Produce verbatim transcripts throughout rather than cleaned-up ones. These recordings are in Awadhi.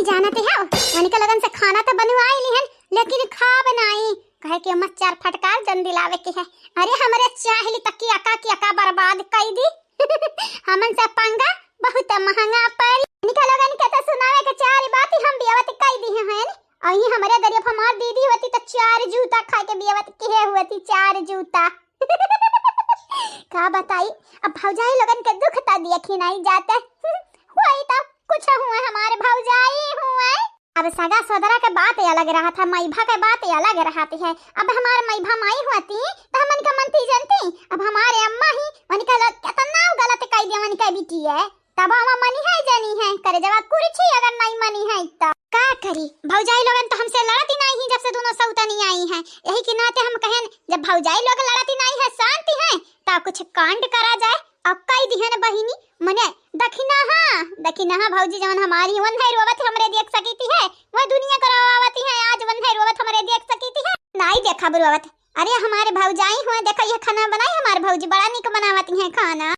जानते हो, उनके लगन से खाना तो बनवाई लिहन, लेकिन खाब नाई, कहे कि अम्मा चार फटकार जन दिलावे के है। अरे हमरे चाहली तक की अका की अका बर्बाद कई दी। हमन से पंगा बहुत महंगा पड़ी। इनका लोगन के तो सुनावे के चार बात ही हम बियावत कई दी हैं। अही हमरे दरिया पर हमार दीदी होती तो चार जूता खा के बियावत किहे होती, चार जूता। का बताई, अब भौजाई लोगन के दुख तो देखी नहीं जाते। वही तो कुछ हुए, हमारे भौजाई हुए। अब सगा सोदरा के बात अलग रहत है, मईभा के बात अलग रहत है। अब हमार मईभा माई होती तो हमन के मनती जनती। अब हमारे अम्मा ही उनके लोग कितना गलत कई दिया उनके बिटिया, तब हम मनी है जनी है, करे जवा कुर्सी अगर नहीं मनी है तो का करी? भौजाई लोगन तो हमसे लड़ती नहीं ही जब से दोनों सौतनी आई हैं, यही के नाते हम कहेन जब भौजाई लोग लड़ती नहीं है, शांति है, तो कुछ कांड करा जाए। और कई दिहन बहिनी मने दखिना, हाँ दखिना, हाँ भौजी जवन हमारी वन है रोवत हमरे देख सकीती है, वह दुनिया को रोवावती है, आज वन है रोवत हमरे देख सकीती है, नहीं देखा बुरवत। अरे हमारे भौजाई हुए, देखा ये खाना बनाई हमारे भौजी, बड़ा निक बनावती है खाना।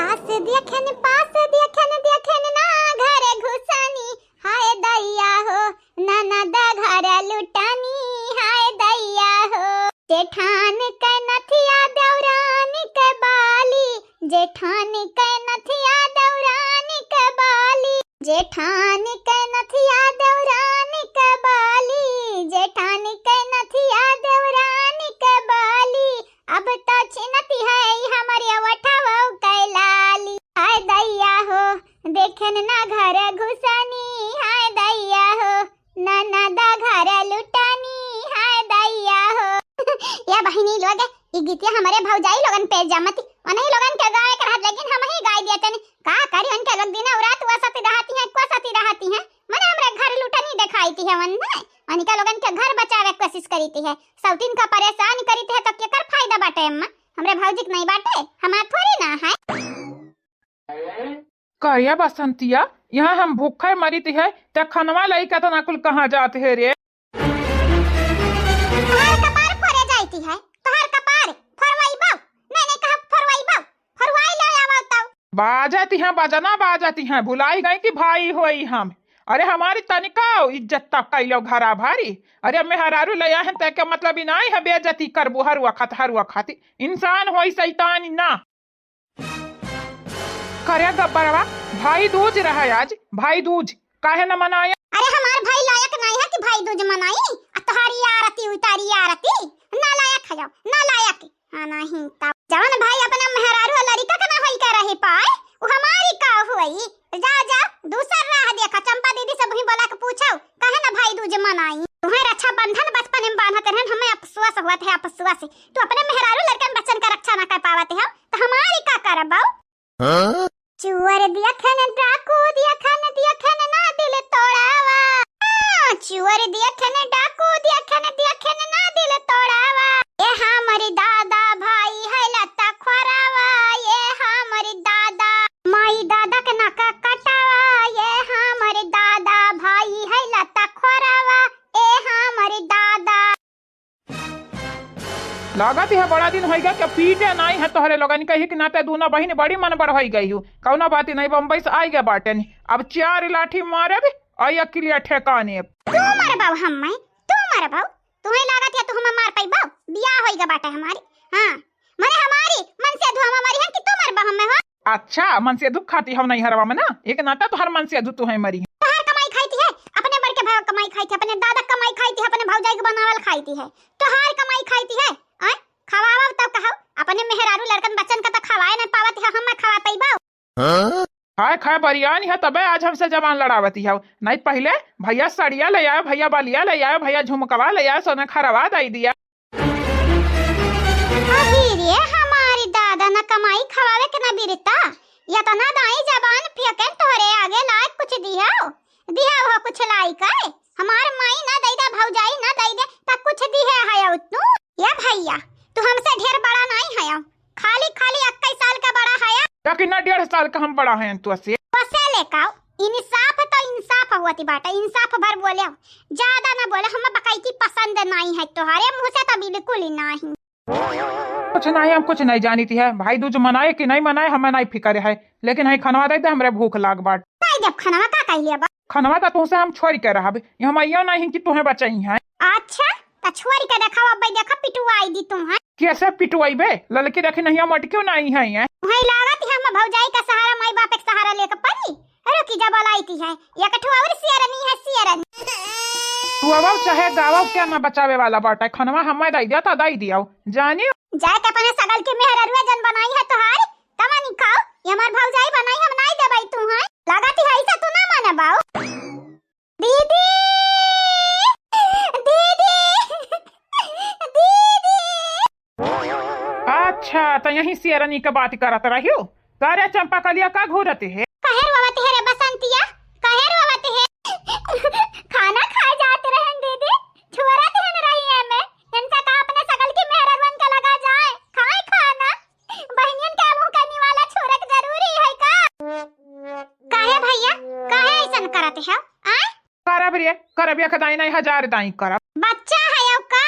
आस देखन पास देखन देखन ना घर घुसानी, हाय दैया हो, ननद घर लुटानी, हाय दैया हो। जेठान के नथिया देवरान के बाली, जेठान के नथिया देवरान के बाली, जेठान के नथिया देवरान के बाली, जेठान के नथिया देवरान के बाली। अब तो छिनती है ई हमरे ओठवा के लाली। हाय दैया हो, देखेन ना घर घुसानी, हाय दैया हो, ननद घर लुटानी, हाय दैया हो। या बहिनी लोग, ई गीतिया हमरे भौजाई लोगन पे जमती, उन्हीं लोगन के गावे के रहत, लेकिन हम ही गाय दिया तनी। का करी, उनके लोग दिन और रात वसती रहती हैं, कोसती रहती हैं, मने हमरे घर लुटनी दिखाई थी है वन में। उनके लोगन के घर बचावे के कोशिश करी थी है, सौतीन का परेशान करी थी है, तो केकर फायदा बाटे अम्मा? हमरे भौजी के नहीं बाटे, हमार थोड़ी ना है। का या बसंतिया, यहाँ हम भूखे मरित है, त खनवा लइका तना कुल कहाँ जात है रे? तोहार कपार फोरे जाइती है, तोहार कपार फोरवाइबो, नहीं, नहीं कहा फोरवाइबो, फोरवाई ले आवो तौ। बाजती हैं, बजना बाजती हैं, भुलाई गई कि भाई होई हम। अरे हमारी तनिका इज्जत तक कैलो घरा भारी। अरे मेहरारू ले आए हैं, ते के मतलब ही नहीं है बेइज्जती करबू हर वक्त, हर वक्त। इंसान होई शैतान ना। करे गब्बरवा, भाई दूज रहा आज, भाई दूज काहे न मनाया? अरे हमार भाई लायक नहीं है कि भाई दूज मनाई, आ तोहारी आरती उतारी आरती, ना लायक है, ना लायक। हाँ नहीं तब जवन भाई अपना मेहरारू और लड़िका का ना होई का रही पाए, वो हमारी का होई? जा जा दूसर राह देखा, चंपा दीदी से वही बोला के पूछो, काहे ना भाई दूज मनाई? तुम्हें रक्षाबंधन बचपन में बांधत रहन, हमें अफसोस हुआ थे, अफसोस। तू अपने मेहरारू लड़कन बच्चन का रक्षा ना कर पावत हो, तो हमारी का करबो? हाँ? चुअर दियखन डाकू दियखन दियखन ना दिल तोड़ावा। हाँ, चुअर दियखन डाकू दियखन दियखन ना दिल तोड़ावा। ये हमरी दादा भाई है लत्ता खोरावा, ये हमरी दादा। माई दादा के नाका कटावा, ये हमरी दादा भाई है लत्ता खोरावा, ए हमरी दादा। लागत है बड़ा दिन होइगा कि पीटे नाई है तोहरे लोगन के, ही कि नाते दूनो बहिन बड़ी मन बढ़ होई गई हूँ। कौनो बात नहीं, बम्बई से आई गए बाटे नहीं। अब चार लाठी मारे भी आई अकिलिया ठेकाने। तू मरबाऊ हम मैं, तू मरबाऊ, तुम्हें लागत है तू हमें मार पाइबाऊ? बियाह होइगा बाटे हमारी। हाँ, मने हमारी मनसेधु हमें मरी है कि तू मरबा हमें हो? अच्छा, मनसेधु खाती हम नहीं हरवा में ना, एक नाता तोहर मनसेधु तू है मरी है। तोहार कमाई खाई थी है, अपने बड़के भाई कमाई खाई थी, अपने दादा कमाई खाई थी, अपने भौजाई के बनावल खाई थी है, तोहार कमाई खाई थी है। आय, खवावा तब कहो, अपने मेहरारू लड़कन बच्चन का तो खवाए नहीं पावत है, हम खवा पाइबो? हाँ? खाए खाए बरियानी है तबे आज हमसे जबान लड़ावती है, नहीं पहले भैया सड़िया ले आयो, भैया बलिया ले आयो, भैया झुमकवा ले आयो, सोना खरवा दई दिया। अही रे हमारी दादा, न कमाई खवावे के न बिरता, यतना दाई जबान फेंकेन तोहरे आगे लायक कुछ दिहो, दिहो हो कुछ लायक है? हमार माई न दई दे, भौजाई न दई दे, त कुछ दिहे है तू? या भैया, तू हमसे ढेर बड़ा नहीं है, खाली खाली इक्कीस साल का बड़ा है। लेकिन ना डेढ़ साल का हम बड़ा हैं तो से। बसे ले का, इंसाफ तो इंसाफ होती बाटे, इंसाफ भर बोले, ज्यादा ना बोले, हम बकैती पसंद नहीं है तोहरे मुंह से तो बिल्कुल ही नहीं। कुछ नहीं, हम कुछ नहीं जानी थी है, भाई दूज मनाए कि नहीं मनाए, हमें नहीं फिक्र है, लेकिन है खनवा दे दे, हमरे भूख लाग बाट। नहीं देब खनवा, का कह लिया बा? खनवा त तुहसे हम छोड़ि के रहब, ई हम अइयो नाहीं कि तुहें बचइहैं। अच्छा, त छोड़ि के देखब, अब्बे देखब पिटुआइ दी तुहें। कइसे पिटुआइबे? ललकी देखी नहीं मटकियो नाहीं है, हैं? तुहें लागत है हम भौजाई का सहारा, माई बाप के सहारा लेके परी? रुकी जा, बोलाइत है, एक ठो और शेरनी है, शेरनी। तू आवो चाहे गावो, के ना बचावे वाला बाटे, खनवा हमें दइ दिया त दइ दियो, जानी। जाए के अपने सगल के मेहररुआ जन बनाई है तोहार, तमनी खाओ, ये हमार भौजाई बनाई, हम नाहीं देबइ तुहें। लागत है ऐसा तू ना मानबाओ। दीदी, दीदी, दीदी। अच्छा, त यही शेरनी के बात करत रह्यू? का रे चंपा कलिया, का घूरत है? काहे रोवत है रे बसंतिया? काहे रोवत है? खाना खाए जात रहन दीदी, छोड़त हन रही है मैं। इनका का अपने सगल की मेहररुअन के लगा जाए, खाए खाना। बहनियन के मुंह का निवाला छोड़े के जरूरी है का? काहे भइया, काहे ऐसन करत है? आय? करब रे, करब, एक दाईं नाहीं, हजार दाईं करब। बच्चा हयौ का?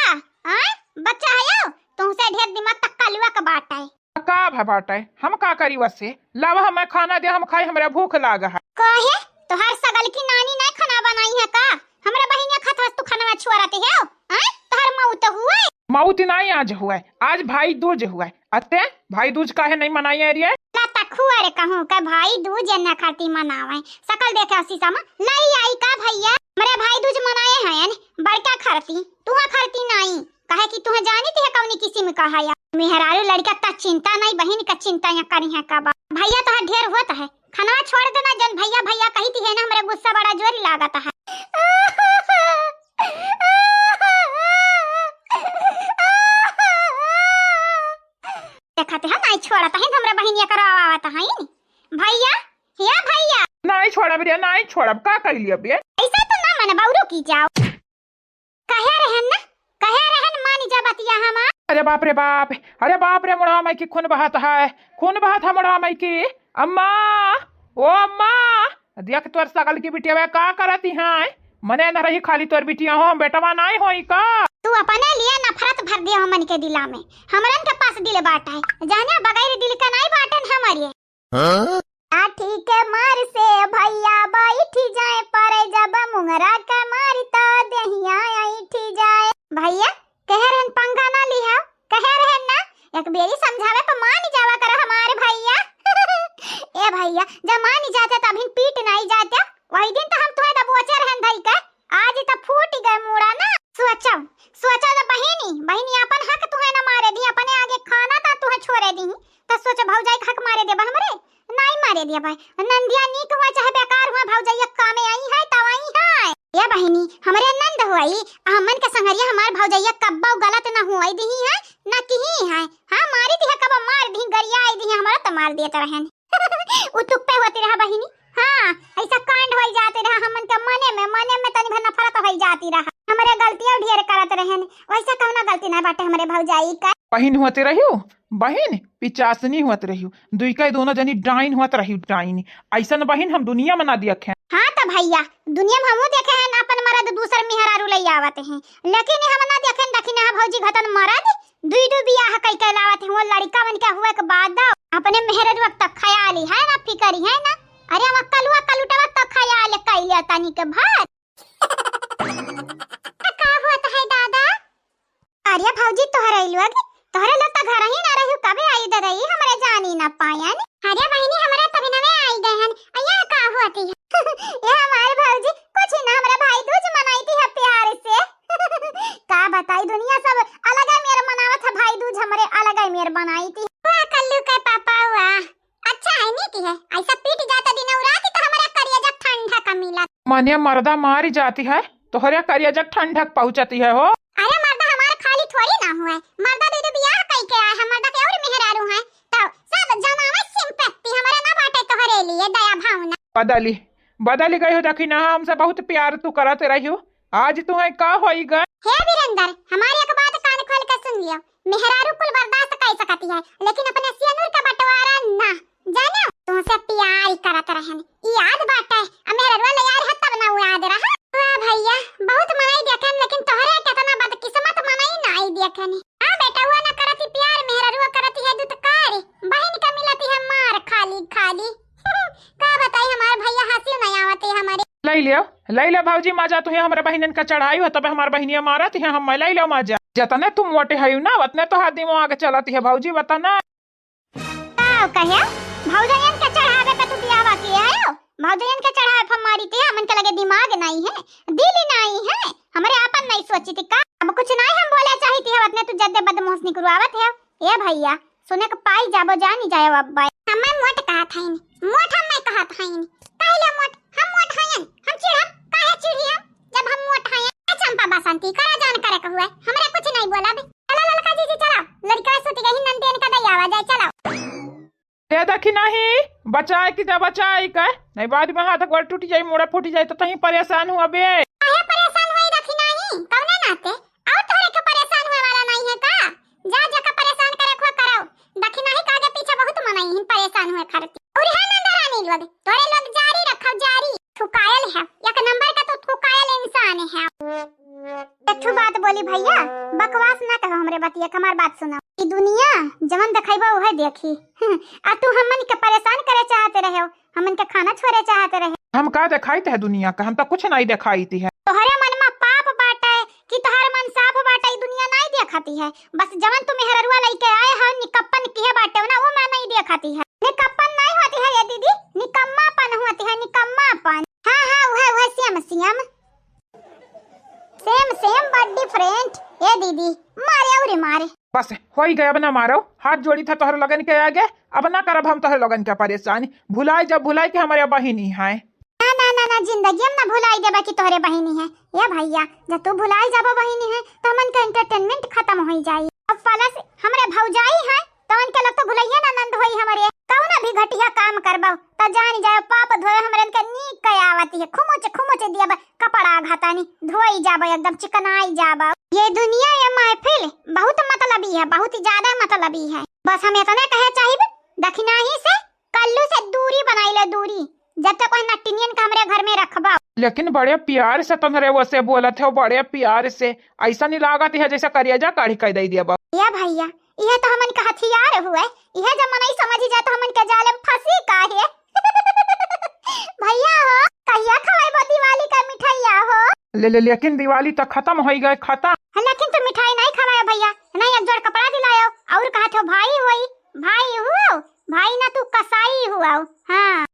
आय? बच्चा हयौ? तुहसे ढेर दिमाग त कलुआ क बाटै। का भा बाटै? हम का करी वसे? लावा हमें खाना दे, हम खाई, हमरा भूख लाग है। काहे? तोहार सगल की नानी नाहीं खाना बनाई है का? हमरा बहिनिया खात हस तू खाना छोड़त है? आय? तोहार मौत हुए? मौत नाहीं आज हुए, आज भाई दूज हुए। अते भाई दूज काहे नहीं मनाई है रे? ला तखुआ रे कहूँ के भाई दूज एन्ने खातिर मनावे। सकल देखे शीशा में, लई आई का भइया? हमरे भाई दूज मनाए हैं बड़का खरती, तुहा खरती नाहीं। काहे कि तुहे जानी थी कौनी किस्म का है। मेहरारू लड़का का चिंता नहीं, बहिन का चिंता या करी है का बा? भइया तोहार ढेर होत है, खाना छोड़ देना जन भइया भइया कही थी है ना, हमरे गुस्सा बड़ा जोर लागत है। देखत है, नाहीं छोड़त है, हमरा बहिनिया के रोवावत है। भइया, हे भइया। नाहीं छोड़ब रे, नाहीं छोड़ब, का कइली अब ये? ऐसा तो ना मन बौरू की जाओ। कहे रहन ना, कहे रहन मान जा बतिया हमार। अरे बाप रे बाप, अरे बाप रे, मुड़वा माई की खून बहत है, खून बहत है मुड़वा माई की। अम्मा, ओ अम्मा, देख तोर सगल की बिटिया का करती है, मने न रही खाली तोर बिटिया हो, बेटवा नाहीं होई का? तू अपने लिए नफरत भर दिया हमन के दिला में, हमरन के पास दिल बाटा है, जाने बगैर दिल के नाहीं बाटन हमरे। हाँ? लाठी के मार से भइया बैठ जाए, पर जब मुंगरा के मारी त देहिया ऐठ जाए। भइया, कहे रहन पंगा ना लिहा, कहे रहन ना, एक बेरी समझावे पर मान जावा कर हमार भइया। ए भइया, जब मान जाते तभिन पीट नाहीं जाते, वही दिन तो हम तुहे दबोचे रहन धई के, आज तो फूट गए मूड़ा ना। सोचो, सोचो तो बहिनी, बहिनी अपन हक तुहे ना मारे दी, अपने आगे खाना ता तुहे छोड़े दी, तो सोचो भौजाई के हक मारे देबा हमरे? नाहीं मारे दिया भाई। नंदिया नीक हुआ चाहे बेकार हुआ, भौजैया कामे आई है, तब आई है। ए बहिनी, हमरे नंद हुई, हमन के संगरिया हमार भौजैया कब्बो गलत न हुई दिही है, न किही है। हाँ, मारी दिहे कब्बो मार दिही, गरियाई दिही, हमरा त मार देत रहन। उ तुप्पे होती रहा बहिनी। हाँ, ऐसा कांड होई जाती रहा, हमन के मने में, मने में तनी भर नफरत होई जाती रहा। हमरे गलतियाँ ढेर करत रहन, वैसा कौना गलती ना बाटे हमरे भौजाई का। बहिन होते रहियो, बहिन, पिचासनी हुअत रहियो, दुई का दोनों जनी डाइन हुअत रहियो, डाइन। ऐसन बहिन हम दुनिया में ना देखे। हाँ त भइया, दुनिया में हमहू देखे हैं, अपन मरद दूसर मेहरारू लई आवत हैं, लेकिन हम ना देखे हैं, देखी ना भौजी घतन मरद दुई दू बियाह कई के लावत हैं, वो लड़िका मन के हुए के बाद अपने मेहरारू तक ख्याल ही है ना, फिकर ही है ना। अरे हम कलुआ कलुटवा तक ख्याल कई ले तनी के भर। का होत है दादा? अरे भौजी, तोहरे लोग, तोहरे लोग त घर ही ना रही, कबे आई ददई, हमरे जानी ना पायन। अरे बहिनी, हमरे तभी नवे आई गए हन। अइया का होती है? ये हमारे भौजी, कुछ ही ना, हमरे भाई दूज मनाई थी है प्यार से। का बताई, दुनिया सब अलग है मेर मनावत है भाई दूज, हमरे अलग है मेर बनाई थी। वाह कल्लू के पापा, वाह। अच्छा है नी की है, ऐसा पीट जाता दिन और रात तो हमारा करिया जब ठंडा का मिला। मने मर्दा मारी जाती है, तोहरे करिया जब ठंडक पहुँचती है हो। अरे मर्दा हमारा खाली थोड़ी ना हुआ है, मर्दा दे दो बियाह कई के आए हैं, मर्दा के और मेहरारू हैं, तो सब जनावे सिंपत्ति हमारे ना बाटे तोहरे लिए दया भावना। बदली, बदली गई हो, देखी ना, हमसे बहुत प्यार तू करत रही हो, आज तुम्हें का होई गए? हे वीरेंद्र, हमारी एक बात कान खोल के सुन लियो, मेहरारू कुल बर्दाश्त कर सकती है, लेकिन अपने सियनुर का बंटवारा ना। जानो, तुमसे प्यार ही करत रहन, ई याद बाटे, आ मेहररुआ ले यार है तब ना उ याद रहा। वाह भैया, बहुत मनई देखन, लेकिन तोहरे केतना बदकिस्मत मनई नाई देखन। हाँ बेटा, हुआ ना करती प्यार, मेहररुआ करती है दुत्कार, बहिन का मिलती है मार खाली खाली। का बताई हमार भैया, हंसी नहीं आवत है हमारे। ले ले लियो, ले लियो भौजी मजा, तुहे हमरे बहिनन का चढ़ाई हो, तबे हमार बहिनिया मारत है, हम ले लियो मजा। जतने तुम मोटे हयू ना, उतने तोहार दिमाग चलत है भौजी, बता ना। का कहे? भौजयन के चढ़ावे पे तू बियाहवा किए आयो? भौजयन के चढ़ावे पे मारी थे, हमन के लगे दिमाग नहीं है, दिल नहीं है, हमरे आपन नहीं सोची थी का? अब कुछ नहीं हम बोले चाही थी, उतने तू जद्दे बदमाश निकरवावत है। ए भैया, सुने के पाई जाबो, जानी जाए अब भाई। हमें मोट कहत हईन, मोट हमें कहत हईन। कहले मोट, हम मोट हयन, हम चिढ़ब, काहे चिढ़ी हम, जब हम मोट हयन। ए चंपा बसंती, करा जान करे के हुए, हमरा कुछ नहीं बोला बे। चला ललका जीजी, चला, लड़का सुत गई, नंदियन का दई आवा जाए, चला। ए देखी नहीं, बचाए की जा बचाए का, नहीं बाद में हाथ गोड़ टूट जाई, मुड़ा फूट जाई, तो तहीं परेशान हुआ बे। काहे परेशान होई देखी नहीं, कौने नाते? और तोहरे के परेशान हुए वाला नहीं है का? जा, जाके परेशान करे को करो। दखिनाही का आगे पीछे बहुत मनई हिन परेशान हुए खरती। और है नंदा रानी लोग, तोरे लोग जारी रखो, जारी। थुकायल है, एक नंबर का तो थुकायल इंसान है। एक ठो बात बोली भैया, बकवास ना कहो हमरे बतिया के, हमार बात सुनो। ई दुनिया जवन देखैबा उहे देखी। आ तू हमन के परेशान करे चाहते रहे हो, हमन के खाना छोड़े चाहत रहे। हम का देखाइत है दुनिया का? हम तो कुछ नहीं देखाइत है। तोहरे मन में पाप बाटे कि तोहर मन साफ बाटे, ई दुनिया नहीं देखती है। बस जवन तू मेहररुआ लइके आए हो, निकप्पन किहे बाटे ना, वो मैं नहीं देखती है। निकप्पन नहीं होती है ये दीदी, निकम्मापन होती है, निकम्मापन। हाँ, हाँ, उहे, उहे, सेम, सेम। सेम, सेम, but different। ए दीदी, मारे अउरी मारे। बस, होई गए, अब ना मारो। हाथ जोड़ी था तोहर लगन के आगे, अब ना करब हम तोहर लगन के परेशान। भुलाई जब भुलाई के हमारे बहिनी है। ना, ना, ना, ना, जिंदगी में ना भुलाई देबा कि तोहरे बहिनी है। ए भैया, जब तू भुलाई जाबो बहिनी है, तो हमन के entertainment खत्म होई जाई। अब plus हमरे भौजाई है, तवन के लग तो भुलैया ना नंद होई हमरे। कौनो भी घटिया काम करबो, त जान जाओ पाप धोए हमरन के नीक के आवत है। खुमुच, खुमुच दियब कपड़ा घतानी, धोई जाबो, एकदम चिकनाई जाबो। ये दुनिया, ये महफिल बहुत मतलबी है, बहुत ही ज्यादा मतलबी है। बस हम इतने कहे चाहिब, दखिनाही से कल्लू से दूरी बनाई ले, दूरी। जब तक कोई नटिनियन के हमरे घर में रखबा। लेकिन बड़े प्यार से तोहरे वसे बोलत हो, बड़े प्यार से। ऐसा नहीं लागत है जैसे करेजा काढ़ी कर दे दिया बा। या भैया, इहे तो हमन का हथियार हुए, इहे जब मनई समझी जाए तो हमन के जाले में फंसी काहे? भैया हो, कहिया खवाइबो दिवाली का मिठाइया हो? ले, ले, लेकिन दिवाली तो खत्म होई गए, खत्म। हाँ, लेकिन तो मिठाई नहीं खवायो भैया, नहीं एक जोड़ कपड़ा दिलायो, और कहा थो भाई होई, भाई हुओ, भाई ना तू कसाई हुआ। हाँ।